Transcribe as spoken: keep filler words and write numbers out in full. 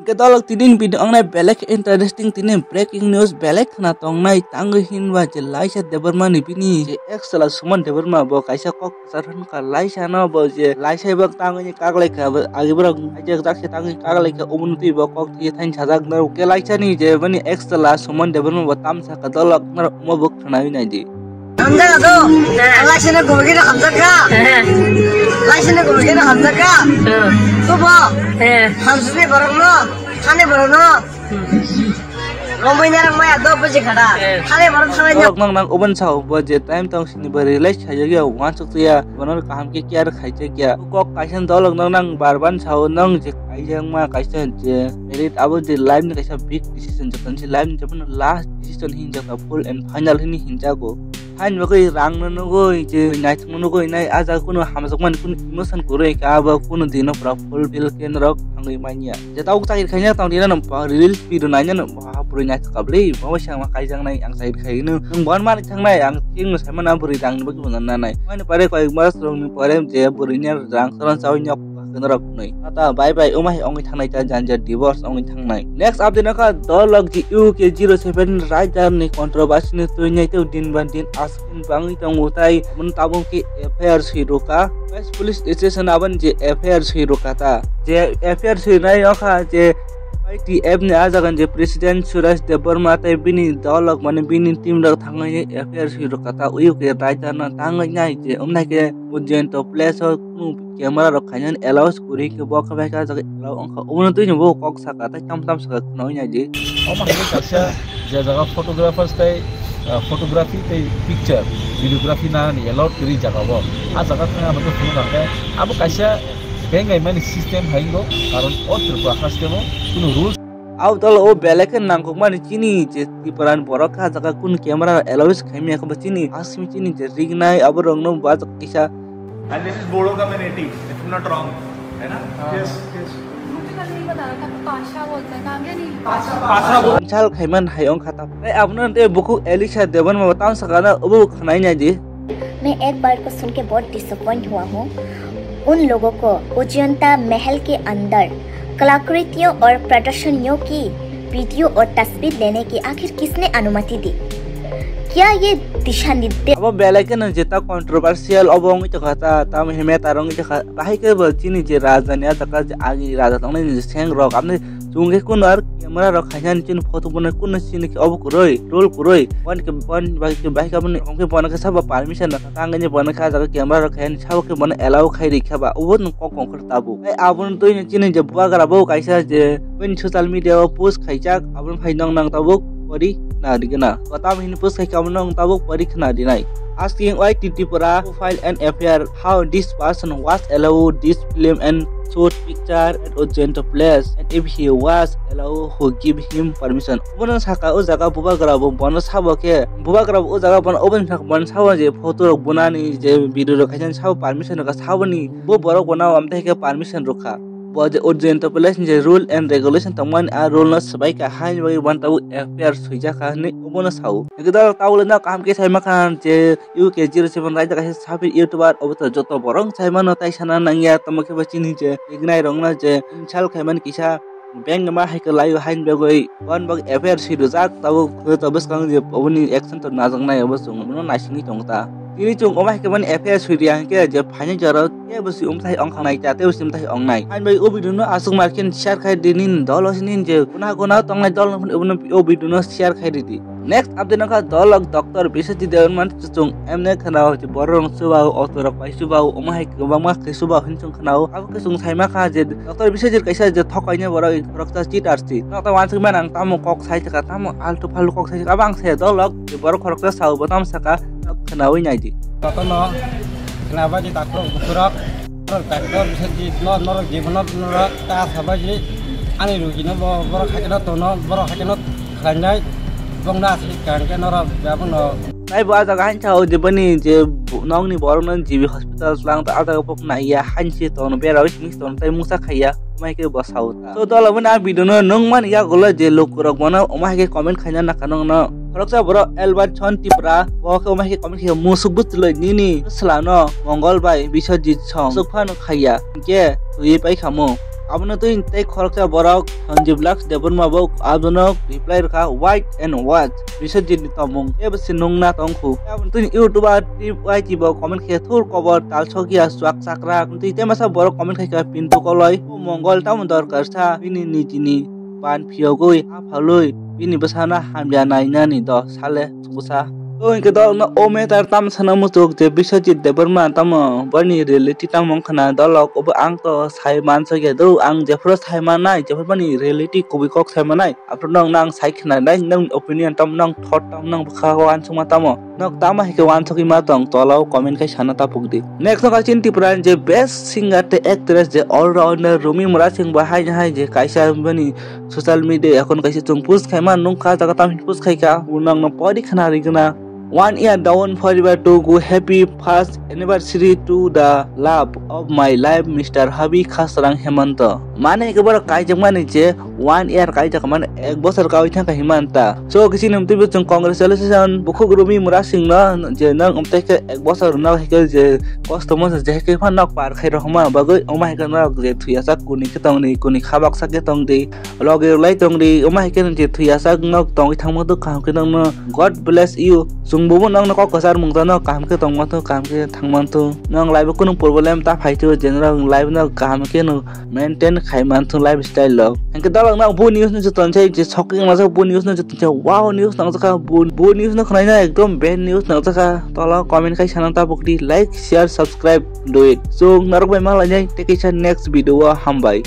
Hwnkhe dolok tini video wngnai belai khe interesting, tini breaking news belai khna tongnai tangwi hinba je Laisha Debbarma ni bini je ex chwla Suman Debbarma bo kaisa kok kwchar hwnkha Laisha no bo je Laisha bo tangwi kaklaikha agi borok aijak jak se tangwi kaklaikha oboni twi bo kok thwi thain sajak norok khe Laisha ni je bini ex chwla Suman Debbarma bo tamsa kha dolok norok omo bo khnawi naidi. Hamjak do. Laisha no gumagina hamjak kha. Laisha no gumagina hamjak kha. Tubo. Hamsini borok no. Thani borok no. Romwi narang maya do buji khada. Thani borok thani no. Borok nang nang oben sao bo je time tong sini bo relax khaijak ya wansuk ya bono kaham khe care khaijak ya. Kok kaisa dolok nang nang barban sao nang je kaijak ma kaisa je merit abo je life ni kaisa big decision je kansi life ni je last decision hinjak full and final hini hinjago. Hain bagwi rang no nugwi je naithok no nugwi nai ah jaga kunu hamjak mani kunu emotion kwrwi ka abo kunu dino pura fulfill khe norok thangwi manya. Je tabuk chakri khaina tong dina no reels video naina no bwrwi naithok kabli bo sai ma kaijaknai ang chakri khaino nwng bon mani thangnai ang thik no sai mana bwrwi rang ni bagwi bo nanai. Mani pare koyek mas rok ni pore je bwrwi ni rang soron chawi nyok. Norok nui. Tata bye bye, umai ongwi thangnai ta janja divorce ongwi thangnai. Next update nokha dolok ji U K zero seven rider ni controversy ni twi nai tei din ban din askin bangwi tongo tai mun tabung ki F I R swi ruka. West police station aban je F I R swi ruka ta. Je F I R swi nai okha je Y T F ni ajagan je president Suraj Debbarma tei bini dolok mane bini team rok thangwi F I R swi ruka ta. U K rider no tangwi nai je umnai ke Ujjain to place o kunu camera rok khainani allow kwrwi khe bo khe bai kha jaga allow wngkha. Obono twi bo kok saka tei tam tam saka khwnawi naidi. Omo hai khe kaisa je jaga photographers tei, ah, photography tei picture, videography nanani allowed kwrwi jaga o. Ah jaga thangna bagwi phunuk ang khe abo kaisa bengaimani system hai wngkho, karon o Tripura haste o kunu rules. Abo tolo o belai khe nangkukmani chini je Tripura ni borok kha jaga kunu camera allow khaimya khe bo chini asmi chini je rignai abo rok no bo kisa. And this is Bodo community, if I'm not wrong, है ना? हाँ। Yes, yes. मुझे कल नहीं बता रहा था, पाशा बोलता है, कांगे नहीं। पाशा, पाशा बोल- Sal khaiman hai ong khata. Tei abono tei bukhuk Elisha Devan ma tam sakana obo khwnai nai di. मैं एक बार को सुन के बहुत डिसअपॉइंट हुआ हूँ। उन लोगों को उज्जैनता महल के अंदर कलाकृतियों और प्रदर्शनियों की वीडियो और तस्वीर लेने की आखिर किसने अनुमति दी? क्या ये दिशा निर्देश? Abo belai kheno jeta controversial obo wngwi tongkha ta, tamo hinwi meta rok wngwi tongkha, bahai khe bo chini je raja ni ah jaga je agi raja tongnai ni seng rok, amni chwng khe kuno ar camera rok khaina ni chini photo bono kuno chini khe obo kwrwi, rule kwrwi, bon khe bon bahai khe, bahai khe aboni hwnkhe bono khe sabo permission rok tangwi bono khe ah jaga camera rok khaina sabo khe bono allow khai rikha ba, obo nwng kok kongkhor tabuk. Tei aboni twi no chini je bubagra bo kaisa je bini social media o post khaijak, aboni phai nong nang tabuk pori khna rigena. Kotam hini post khai kamo nong tabuk pori khna rinai. Asking why Tripura to file an F I R, how this person was allowed this film and shoot picture at Ujjain place, and if he was allowed, who give him permission? Bono saka o jaga bubagra bo bono sabo khe, bubagra bo o jaga bono obo ni saka bono sabo je photo rok bonani je video rok khaisa sabo permission rok saboni. Bo borok bono amtwi hai khe permission rwkha. Bo je Ujjain place ni je rule and regulation tongmani, a rule no swbai kha, haini bagwi bono tabuk F I R swijak kha hinwi obono sao. Hwnkhe dol tabuk le no kaham khe sai mankha je U K zero seven raida kaisa saphi YouTuber, obo to joto borok sai mano, tai sana nangya, tamo khe bo chini je rignai rok no je insult khaimani kisa. Beng ma hai kwlai o hain bagwi, bon bag F I R swi rwjak, tabuk, tabuk bwskang je oboni action to najaknai, obo chwng bono naisingwi tongo ta. Tini chwng omo hai khe mani F I R swi riya hinkhe je phaini jora tei bo si umthai ongkha nai ta, tei bo si umthai ong nai. Hain bagwi o video no aswk mar khe share khai di, nini dol o si nini je guna guna tongnai dol no phano obono o video no share khai ridi. Next update nokha dolok Doctor Biswajit Debbarma chwng emne khana o je borok rok chuba o, auto rok bai chuba o, omo hai kwbangma khe chuba o hinwi chwng khana o. Abo khe chwng sai mankha je Doctor Biswajit kaisa je thokaini borok khoroksa cheater si. Nokta wansuk mano ang tamo kok sai thaka, tamo altu faltu kok sai thaka, abo ang saya dolok je borok khoroksa sao bo tamo saka khwnawi naidi. Jotono khwnaba je doctor bukhurok, norok doctor Biswajit no norok jibono norok ta sabaji ani rugino bo borok haikeno tono, borok haikeno khlainai, bongno aswk kaham khe norok abono. Tai bo ah jaga hain sao je bini je nokni borokno G B hospital tlang ta ah jaga pok naiya hain se tono bera oi simi tono tai mungsa khaiya mai khe bo sao ta. So dol aboni ah video no nung mani yagulo je lukurok bono omo hai khe comment khaina naka nung no. Khoroksa borok Albert Chon Tripura bo khe omo hai khe comment khe musuk bwtwlwi nini swlano Mongol bai Biswajit song swk phano khaiya hinkhe twiwi pai khamo. Abono twi tei khoroksa borok Sanjib Laks Debbarma bo abono reply rwkha, "Wait and watch." Biswajit ni tongmung tei bo se nungna tongkhu. Abono twi YouTuber T Y T bo comment khe, "Thur kobor talsokya chuak chakra." Twi tei masa borok comment khaikha, "Pintu koloi o mongol tamo dorkar sa bini nijini ban phiyogwi aphalwi bini bwsano hamya nainani do sale bwsa." To hinkhe dol no o matter tam sana muchuk je Biswajit Debbarma tamo boni reality tamo wngkhana dolok obo ang to sai mansokya do, ang jephuru sai mannai jephuru boni reality kubui kok sai mannai. Aphuru nwng nang sai khna nai, nwng opinion tam, nwng thought tam, nwng bwkha o uansukma tamo? Nwng tamo hai khe uansugwi ma tong, tola o comment khai sana ta pukdi. Next no kaisa Tripura ni je best singer tei actress je all rounder Rumi Murasing bo hai hai je kaisa bini social media account kaisa chwng post khaima nukha, jaga tam post khaikha, bo nwng no pori khna rigwna. One year down forever to go, happy first anniversary to the love of my life, Mister Habi Khasrang Hemanto. Mane ke borok kaijakmani je one year kaijak mane ek bosor kawi thangkha himanta. So kisi num twi chwng congratulation bukhuk Rumi Murasing no je nwng umtai khe ek bosor no hai khe je kosto mo je hai khe phan nok par khai rok ma bagwi omo hai khe nok je thuya sak kuni khe tongdi, kuni khabak sak khe tongdi, logi rwlai tongdi, omo hai khe je thuya sak nok tongwi thangma do kaham khe nokno God bless you. Chwng bo nokno kok kwchar mung jano kaham khe tongma tho, kaham khe thangma tho. Nong life o kunu problem ta phai tho je nong life no kaham khe no maintain khai man thung lifestyle rok. Hinkhe dalok no bo news no joto se je sokhe ma bo news no joto se wow news nang jakha bo news no khnaina ekdom bad news nang jakha. Tola comment khai sana ta bukdi like share subscribe do it. So narok bai ma lainai tei kaisa next video o hambai.